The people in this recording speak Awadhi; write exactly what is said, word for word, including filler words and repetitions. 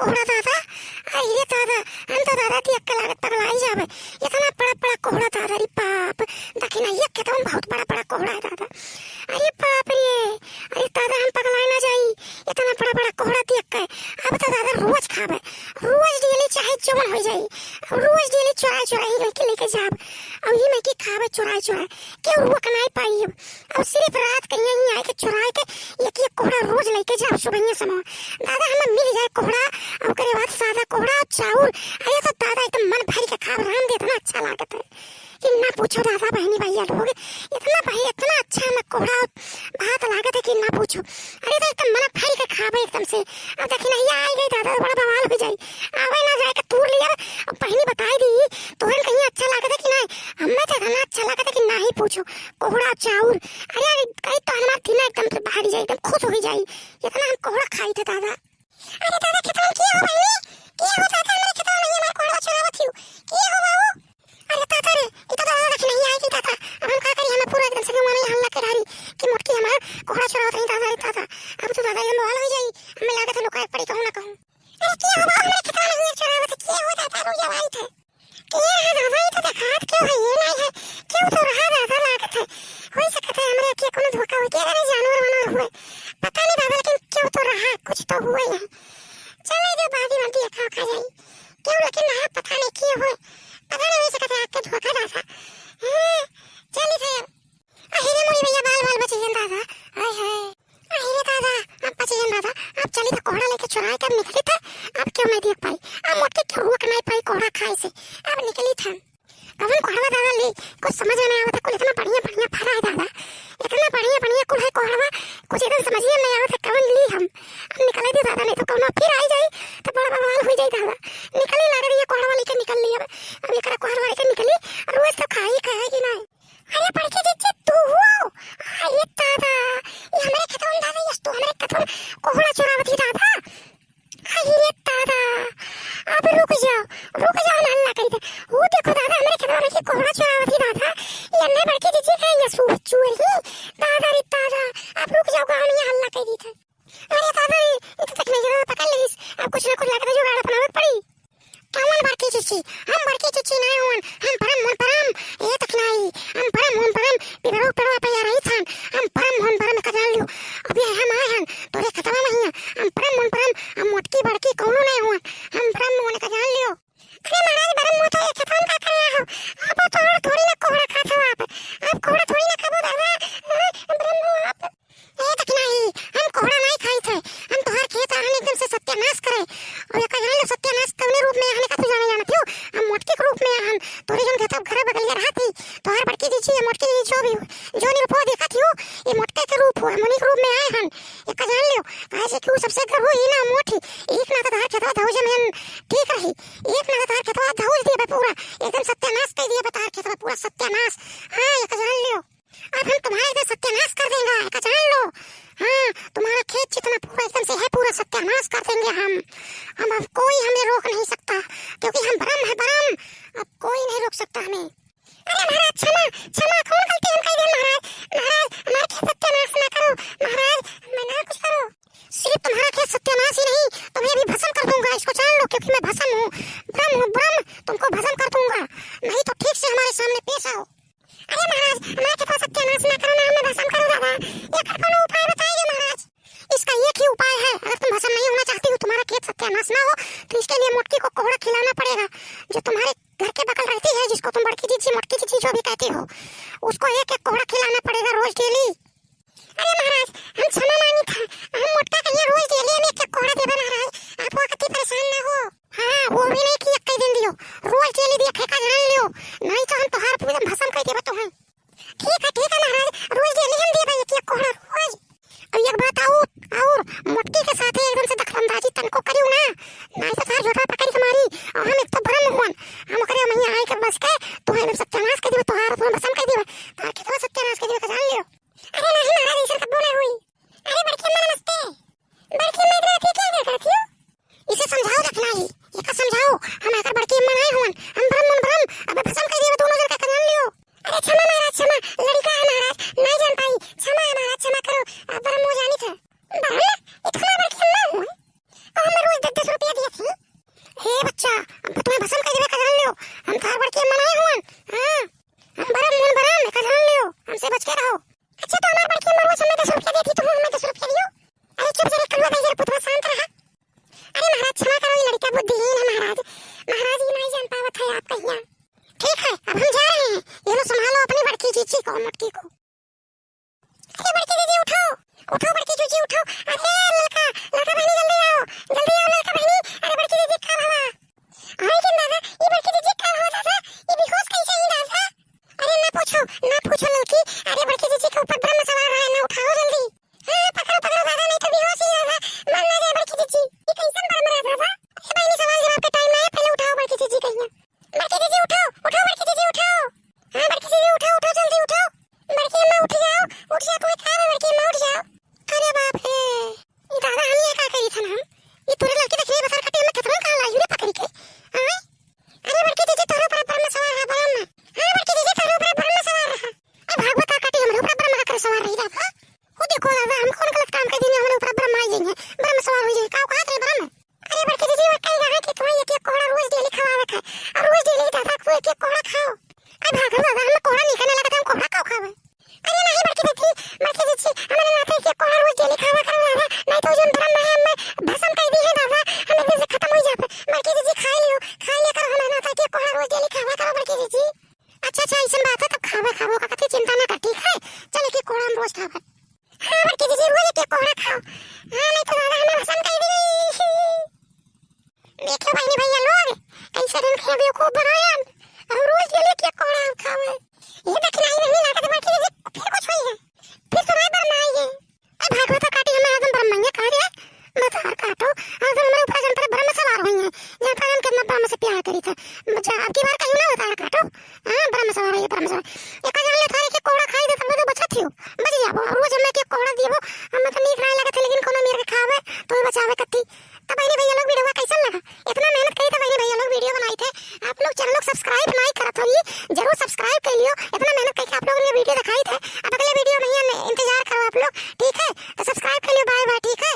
कोहड़ा दादा, अरे रे दादा, हम तो दादा देख के लागत पगलाई जाबे। इतना बड़ा बड़ा कोहड़ा दादा, अरे बाप, दखिनहिया खेतवा में बहुत बड़ा बड़ा कोहड़ा है दादा। अरे बाप रे, अरे दादा हम पगलाई ना जाई, इतना बड़ा बड़ा कोहड़ा देख के। अब तो दादा रोज खाबे, रोज डेली चाहे जवन हो जाई, रोज डेली चुराई चुराई लेके लेके जाब। अब ये मैं की खाबे चुराई चुराई, केहू रोक नाई पाई। अब सिर्फ रात के यहीं आए के चुराए के एक एक कोहड़ा रोज लेके जाब सुबहिया समय। दादा हमें मिल जाए कोहड़ा, और ओकरे बाद सादा कोहड़ा और चाउर, अरे तो दादा एकदम मन भर के खाब, राम दे इतना अच्छा लागत है कि ना पूछो दादा। बहनी भैया लोग, इतना भाई इतना अच्छा हमें कोहड़ा भात लागत है कि ना पूछो। अरे तो एकदम मन भर के खाबे एकदम से। अब दखिनहिया आई गई दादा, बड़ा बवाल हो जाई, आवे ना जाए के तूर लिया। अब बहनी बताई दी, तोहन कहीं अच्छा लागत है कि नहीं? हमें तो इतना अच्छा लागत है कि ना ही पूछो। कोहड़ा चाउर, अरे अरे कहीं तो हमार दिना एकदम से बहरी जाई, एकदम खुश हो जाई, इतना हम कोहड़ा खाई थे दादा। अरे दादा खेतवा में किया हो बहनी, किया हो दादा, हमारे खेतवा में हमार कोहड़ा चुरावत हियो, किया हो बाबू? अरे दादा रे, ई तो दादा दखिनहिया आई गई दादा, अब हम का करी, हमें पूरा एकदम से गंवा में हल्ला के डारी कि मोटकी हमार कोहड़ा चुरावत रही दादा रे दादा। अब तो दादा एकदम बवाल हो जाई, हमें लागत है लुकाए पड़ी कहूँ ना कहूँ। अरे किया हो बाबू, हमारे खेतवा में चुरावत है, किया हो दादा, रुक जाओ आई थे। के है दादा, ई तो देखात केहू है ये नहीं है, केहू तो रहा दादा लागत है। हो सकता है हमरे के कोनो धोखा हो गया, अरे जानवर वानवर हुए, पता नहीं दादा, लेकिन केहू तो रहा, कुछ तो हुए है। चले जो बादी वादी खा खा जाई, केहू लेकिन रहा, पता नहीं के हुए, पता नहीं हो सकता है आपके धोखा दादा। हाँ, चली थे अब। अहिरे मोरी भैया, बाल बाल बचे हैं दादा, हाय हाय। अहिरे दादा, अब बचे हैं दादा, अब चली तो कोहड़ा लेके चुराए के अब निकली थे, अब क्यों नहीं देख पाई, अब मोटकी क्यों रोक नहीं पाई कोहड़ा खाए से, अब निकली थे। कवन कोहड़ा दादा ली, कुछ समझ में नहीं आवता, कुल इतना बढ़िया बढ़िया फरा है दादा, इतना बढ़िया बढ़िया कुल है कोहड़ा, कुछ एकदम समझ में नहीं आवता कवन ली हम। अब निकले दी दादा, नहीं तो कौनो फिर आई जाई तो बड़ा बवाल हो जाई दादा। निकली लागे ये कोहड़ा लेके निकल ली अब, अब ये कोहड़ा लेके निकली, रोज तो खाई खाए कि नहीं। अरे बड़की जिज्जी, तू हो? अरे दादा, ये हमरे खेतवा में दादा, ये तो हमरे खेतवा में कोहड़ा चुरावत ही दादा। अरे दादा, अब रुक जाओ, रुक जाओ ना, हल्ला करी थे। वो देखो दादा, हमरे खेतवा में कोहड़ा चुरावत ही दादा। ये नहीं बड़की जिज्जी का, ये सूप चोरी। दादा रे दादा, अब रुक जाओ, गाँव में हल्ला करी थे। अरे दादा रे, ये तो तक नहीं दादा पकड़ लीस, अब कुछ ना कुछ लगे जुगाड़ अपनावे पड़ी। कौन बड़की जिज्जी? हम बड़की जिज्जी नहीं हुन, हम परम हुन परम। ए तक नहीं, हम परम हुन परम, पिपरो पेड़वा पे आ रही थन। हम परम हुन परम का जान लियो। अभी हम आए हन, तोरे खतवा नहीं है। हम परम हुन परम, हम मोटकी बड़की कौनो नहीं हुन। हम परम हुन का जान लियो। अरे महाराज, परम हुन तो एक खतवा का करे हो। आप तो और थोड़ी ना कोहड़ा खात हो आप। आप कोहड़ा थोड़ी ना खाबो दादा। अरे, परम हुन आप। ए तक नहीं, हम कोहड़ा नहीं खाई थे, हम तोहार खेत आहन एकदम से सत्यानाश करे। और एका जान लो सत्यानाश कौने रूप में आहन का तू जाने जानत हो? हम मोटकी के रूप में आहन, तोरे जोन खेत घर बगलिया रहत ही, तोहार बड़की जिज्जी या मोटकी जिज्जी जो भी हो, जो निरुपवा देखत हो, ये मोटके के रूप हो, हम उन्हीं के रूप में आए हन। एका जान लो, काहे से कि ऊ सबसे अगर हो ही ना मोटी, एक ना तो तोहार खेतवा धौजे में ठीक रही, एक ना तो तोहार खेतवा धौज दिए बे पूरा, एकदम सत्यानाश कर दिए बे तोहार खेतवा पूरा सत्यानाश। हाँ, एका जान लो। अब हम तुम्हारा एकदम सत्यानाश कर देंगे, एका जान लो। हाँ, तुम्हारा खेत जितना पूरा एकदम से है, पूरा सत्यानाश कर देंगे हम। हम, अब कोई हमें रोक नहीं सकता, क्योंकि हम ब्रह्म है, ब्रह्म। अब कोई नहीं रोक सकता हमें। अरे महाराज, क्षमा, क्षमा, कौन गलती हम कर दिए महाराज? महाराज, हमारे खेत सत्यानाश ना करो, महाराज, मैं ना कुछ करो। सिर्फ तुम्हारा खेत सत्यानाश ही नहीं, तुम्हें भी भस्म कर दूंगा, इसको जान लो, क्योंकि मैं भस्म हूँ, ब्रह्म हूँ, ब्रह्म, तुमको भस्म कर दूंगा, नहीं तो ठीक से हमारे सामने पेश आओ। अरे महाराज, हमारा खेतवा सत्यानाश ना करो ना, हमें भस्म करो दादा। एकर कोनो उपाय बताइए महाराज। इसका एक ही उपाय है, अगर तुम भस्म नहीं होना चाहती हो, तुम्हारा खेत सत्यानाश ना हो, तो इसके लिए मोटकी को कोहड़ा खिलाना पड़ेगा, जो तुम्हारे घर के बगल रहती है, जिसको तुम बड़की जीजी, मोटकी जीजी जो भी कहती हो, उसको एक एक कोहड़ा खिलाना पड़ेगा रोज डेली। अरे महाराज, हम क्षमा मांगी था, हम मोटका कहिए रोज डेली हम एक एक कोहड़ा देबे महाराज, आप वहाँ कति परेशान ना हो। हाँ, वो भी नहीं कि एक ही दिन दियो, रोज डेली दिया, ठेका जान लियो, नहीं तो हम तोहार पूरा भस्म कर देबे तोहन। ठीक है, ठीक है महाराज, रोज डेली हम देबे एक एक कोहड़ा रोज। और एक बात और, और मोटकी के साथे एकदम से दखलंदाजी तनको करियो ना, नहीं तो तोहार झोटा पकड़ के मारी, और हम एक तो ब्रह्म हुअन, हम ओकरे मैया आए के बस के तोहार एकदम सत्यानाश कर देबे, तोहार पूरा भस्म कर देबे, तोहार खेतवा सत्यानाश कर देबे, का जान लियो। अरे नहीं महाराज, ऐसा कबो नहीं हुई। अरे बड़की अम्मा नमस्ते। अरे चुप जरा, कलुआ भाई, जरा पुतवा शांत रहा। अरे महाराज, क्षमा करो, ये लड़का बुद्धिहीन है महाराज। महाराज, ये नहीं जान पावत है आप कहिया। ठीक है, अब हम जा रहे हैं, ये लो संभालो अपनी बड़की जीजी को, मोटकी को। अरे बड़की जीजी उठो, उठो बड़की जीजी उठो। अरे ललका, ललका बहिनी जल्दी आओ, जल्दी आओ ललका बहिनी। अरे बड़की जीजी का भवा? अरे लेकिन दादा, ये बड़की जीजी का भवा दादा? ये बेहोश कैसे ही दादा? अरे ना पूछो, ना पूछो ललकी। अरे बड़की जीजी के ऊपर ब्रह्म सवार है, ना उठाओ जल्दी। हाँ, पकड़ो, पकड़ो दादा, नहीं तो बेहोश ही दादा। मर ना जाए बड़की जीजी। ये कैसन ब्रह्म रहा दादा? ए बहिनी, सवाल जवाब के टाइम ना है, पहले उठाओ बड़की जीजी कहिया। बड़की जीजी उठाओ, उठाओ बड़की जीजी उठाओ। हाँ बड़की जीजी उठाओ, उठाओ जल्दी उठाओ। बड़की अम्मा उठ जाओ, उठ जाओ, तुम्हें काम है बड़की अम्मा, उठ जाओ। अरे बाप रे, ये दादा हम यहाँ का करी था ना हम? ये तोरे लड़की देखिए बसर काटे में कितना कहाँ लाई रे पकड़ी के। हाँ? अरे बड़की जीजी तोरे ऊपर ब्रह्म सवार है, ब्रह्म। हाँ बड़की जीजी तोरे ऊपर ब्रह्म सवार है। ए भागवत का काटी हमरे ऊपर ब्रह्म का करे सवार रही दादा। वो देखो दादा, हम कौन गलत काम कर देंगे, हमारे ऊपर ब्रह्म आ जाएंगे, ब्रह्म सवार हो जाएंगे। का औकात है ब्रह्म? अरे बड़की जीजी, वो कही रहा कि तुम्हें एक एक कोहड़ा रोज डेली खवावे का, और रोज डेली दादा को एक एक कोहड़ा खाओ। अरे भागो दादा, हमें कोहड़ा नहीं खाने लगा था, हम कोहड़ा का खावे? अरे नहीं बड़की जीजी, बड़की जीजी, हमारे नाते एक एक कोहड़ा रोज डेली खावा करो दादा, नहीं तो जो ब्रह्म है हमें भस्म कर दी है दादा, हम एक दिन से खत्म हो जाते। बड़की जीजी खा लियो, खा लिया करो हमारे नाते एक एक कोहड़ा रोज डेली खावा करो बड़की जीजी। अच्छा अच्छा, ऐसन बात है, तब खावे खाबो का कथी चिंता ना कर, ठीक है? चल एक एक कोहड़ा हम रोज खावे। हाँ बड़की जीजी, रोज एक एक कोहड़ा खाओ। हाँ नहीं तो दादा हमें भस्म कर दी। देखो बहनी भैया लोग, कैसे दिन के बेवकूफ बनाया, और रोज डेली एक एक कोहड़ा हम खावे। ये देखी नहीं बहनी, लागत बड़की जीजी फिर कुछ हुई है, फिर तुम्हारे ब्रह्म आई है। ए भागवत काटी हमें आदम ब्रह्म ये कह रहे हैं, बतार काटो, आदम हमारे ऊपर जन पर ब्रह्म सवार हुई है, जन पर हम कितना ब्रह्म से प्यार करी था। अच्छा, अब की बार कहीं ना बतार काटो। हाँ, ब्रह्म सवार है, ब्रह्म सवार। एक जान ले थारे के कोहड़ा खाई दे, तब तो बचत ही हो, बच जाबो। और रोज हमें के कोहड़ा दियो, हम तो नीक नहीं लगत है, लेकिन कोनो मेर के खावे, तो ही बचावे कत्ती। तो बहनी भैया लोग, वीडियो कैसन लगा? इतना मेहनत करी तो बहनी भैया लोग वीडियो बनाई थे, आप लोग चैनल लोग सब्सक्राइब नहीं करत होगी, जरूर सब्सक्राइब कर लियो। इतना मेहनत करके आप लोगन के वीडियो दिखाई थे, अब अगले वीडियो में ही इंतजार करो आप लोग, ठीक है? तो सब्सक्राइब कर लियो, बाय बाय, ठीक है?